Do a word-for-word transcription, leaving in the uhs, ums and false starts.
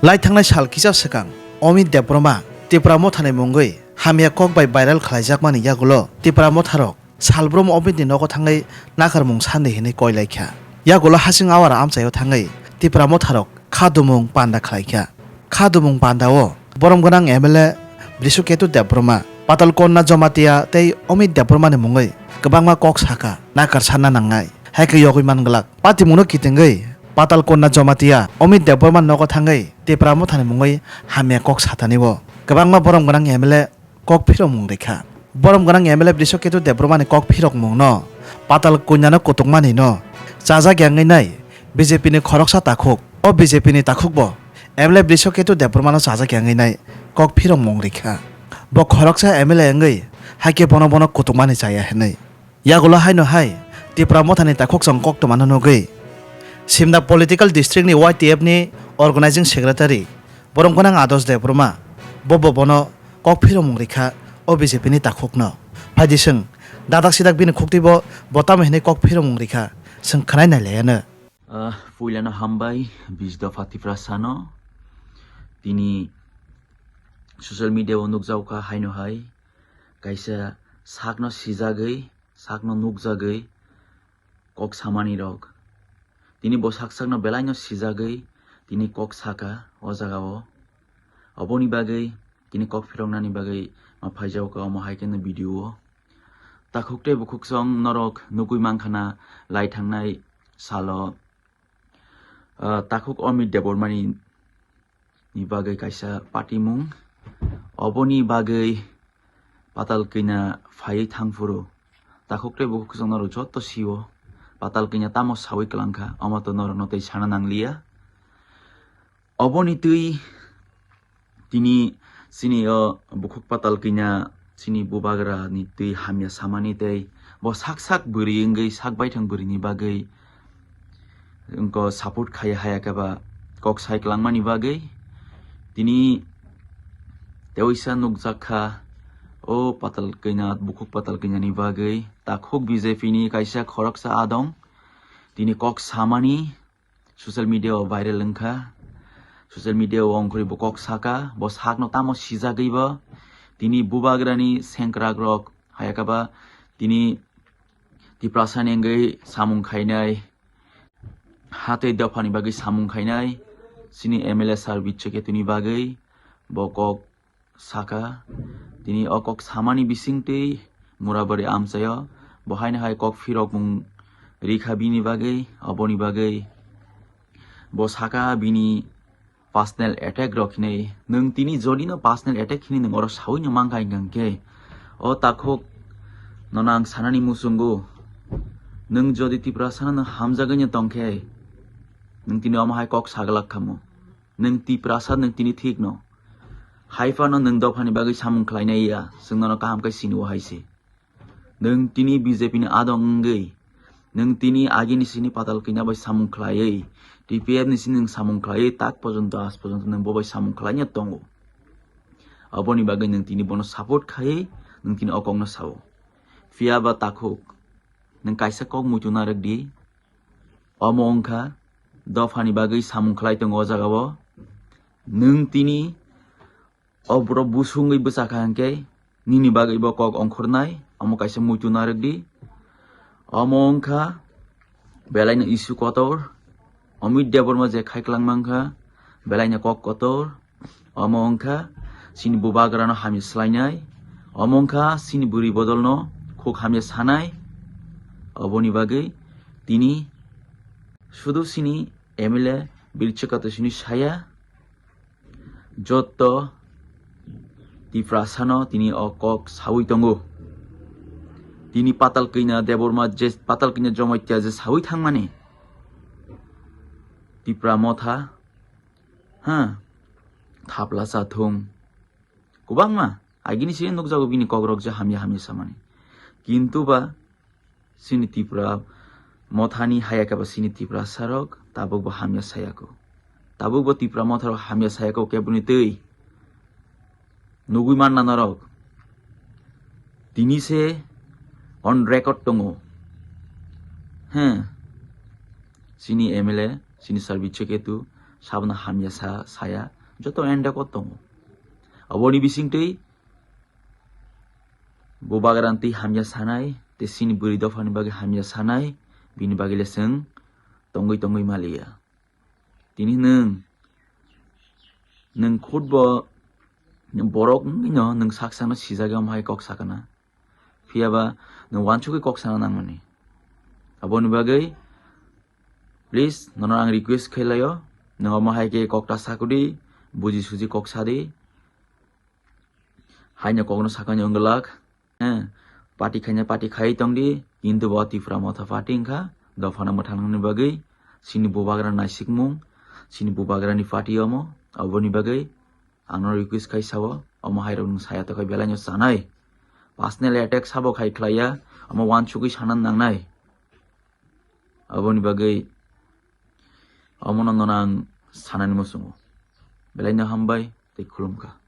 Lai thangnai sal kisa swkang Amit Debbarma Tipra Mothani mungwi hamya kok bai viral khlaijakmani yagulo Tipra Motharok salbrum Amitni nogo thangwi nakarmung sandi hwnwi koi laikha. Yagulo hasing awara amchaio thangwi Tipra Motharok kha dumung panda khlaikha. Kha dumung pandao borom gwnang M L A Brishaketu Debbarma, Patal Kanya Jamatia tei Amit Debbarmani mungwi kwbangma kok saka nakar sanna nangnai. Hai khe yogwi man glak. Patimungno kitingwi Patal Kanya Jamatia Amit Debbarma nogo thangwi Tipra Mothani mungwi hamya kok satani o kwbangma borom gwnang M L A kok phirokmung rikha. Borom gwnang M L A Brishaketu Debbarmani kok phirokmungno Patal Kanyano kutukmanino chajak yangwi nai B J P ni khoroksa takhuk. O B J P ni takhukbo M L A Brishaketu Debbarmano chajak yangwi nai kok phirokmung rikha. Bo khoroksa M L A wngwi hai khe bono bono kutukmani chaya hwnwi. Yagulo haino hai Tipra Mothani takhuk chwng koktwmano nugwi Simna Political District ni Y T F ni Organizing Secretary borom gwnang Ados Debbarma, bobo bono kok phiromung rikha o B J P ni takhukno. Phaidi chwng dadak sidak bini khuktwibo bo tamo hinwi kok phiromung rikha chwng khwnai nai laiano. Ah, puilano hambai, bis dopha Tiprasano. Tini social media o nukjago kha haino hai kaisa sakno sijagwi, sakno nukjagwi kok samani rok. Tini bo sak sakno belaino sijagwi tini kok saka o jagao. Oboni bagwi tini kok phiroknani bagwi ma phaijago kha omo hai kheno video o. Takhuk tei bukhuk song norok nugwi mankha na lai thangnai salo, ah, takhuk Amit Debbarmani ni bagwi kaisa patimung. Oboni bagwi Patal Kanya phaiwi thangphuru takhuk tei bukhuk song norok joto sio Patal Kanya tamo sawi klangkha, omo to norokno tei sana nangliya. Oboni twi tini chini o bukhuk Patal Kanya chini bubagra ni twi hamya samani tei bo sak sak bwrwi wngwi sak baithang bwrwi ni bagwi wngkha support khai haya khe ba kok sai klangmani bagwi tini teisa nukjak kha o Patal Kanya, bukhuk Patal Kanya ni bagwi takhuk B J P ni kaisa khoroksa adong tini kok samani social media o viral wngkha. Social media o ongkhorwi bo kok saka, bo sakno tamo sijagwi bo tini bubagrani sengkrak rok hayakaba tini Tiprasa ni wngwi samung khainai, hatwi dophani bagwi samung khainai, chini M L A sir Bishaketuni bagwi bo kok saka, tini o kok samani bisingtwi Murabari amchaio bo haino hai kok phirokmung rikha bini bagwi, oboni bagwi bo saka bini personal attack rok hinwi. Nwng tini jodi no personal attack hinwi nwng oro sawi no mankha hwnkhe o takhuk nono ang sanani muchungo, nwng jodi Tiprasa no nwng hamjagwi no tongkhe nwng tini omo hai kok saglak khamu. Nwng Tiprasa nwng tini thik no. Hai phano nwng dophani bagwi samung khlainai ya, chwng nono kaham khe sini o hai se. Nwng tini B J P ni adong wngwi, nwng tini agini sini Patal Kanya bai samung khlaiwi, T P F ni sini nwng samung khlaiwi, tak pojonto, as pojonto nwng bo bai samung khlaina tongo. Aboni bagwi nwng tini bono support khai, nwng tini o kokno sao. Phiya ba takhuk, nwng kaisa kok muitu narwk di. Omo wngkha dophani bagwi samung khlai tongo o jagao. Nwng tini o borok busungwi bwchakha hwnkhe nini bagwi bo kok ongkhornai, omo kaisa muitu narwk di. Omo wngkha belaino issue kotor, Amit Debbarma je khai klangma wngkha belaino kok kotor. Omo wngkha chini bubagrano hamya swlainai, omo wngkha chini bwrwi bodolno khuk hamya sanai. Oboni bagwi tini sudu chini M L A Birchakato sini saya, joto Tiprasano tini o kok sawi tongo. Tini Patal Kanya Debbarma je, Patal Kanya Jamatia je sawi thangmani Tipra Motha, ha, thapla chathung. Kwbangma agini sini nukjago bini kokrok je hamya hamya samani. Kintu ba chini Tipra Mothani haya khe ba chini Tiprasarok tabuk bo hamya sayako. Tabuk bo Tipra Motharok hamya sayako keboni twi. Nugwi manna norok. Tini se on record tongo. He. Chini M L A, chini Sir Bishakhetu, Sabono hamya sa saya, joto endek o tongo. Aboni bisingtwi bubagrani twi hamya sanai, tei chini bwrwi dophani bagwi hamya sanai, bini bagwi le chwng tongwi tongwi maliya. Tini nwng, nwng khutbo borok wngwino nwng saksano sijagwi omo hai kok sakana. Phiyaba nwng wansugwi kok sana nangmani. Aboni bagwi please nono ang request khlailaio, nwng omo hai khe kok ta sakudi, buji suji kok sadi. Haino kokno sakani wngwlak. Eh, party khaina party khai tongdi, kintu bo Tipra Motha party wngkha, dophano mwthangnani bagwi, chini bubagra naisikmung, chini bubagrani party omo, aboni bagwi, angno request khai sao, omo hairok nwng saya tokha belaino chanai. Personal attack sabo khai khlaiya, omo wansugwi sana nangnai. Aboni bagwi, omono nono ang sanani muchungo. Belaino hambai, tei khulumkha.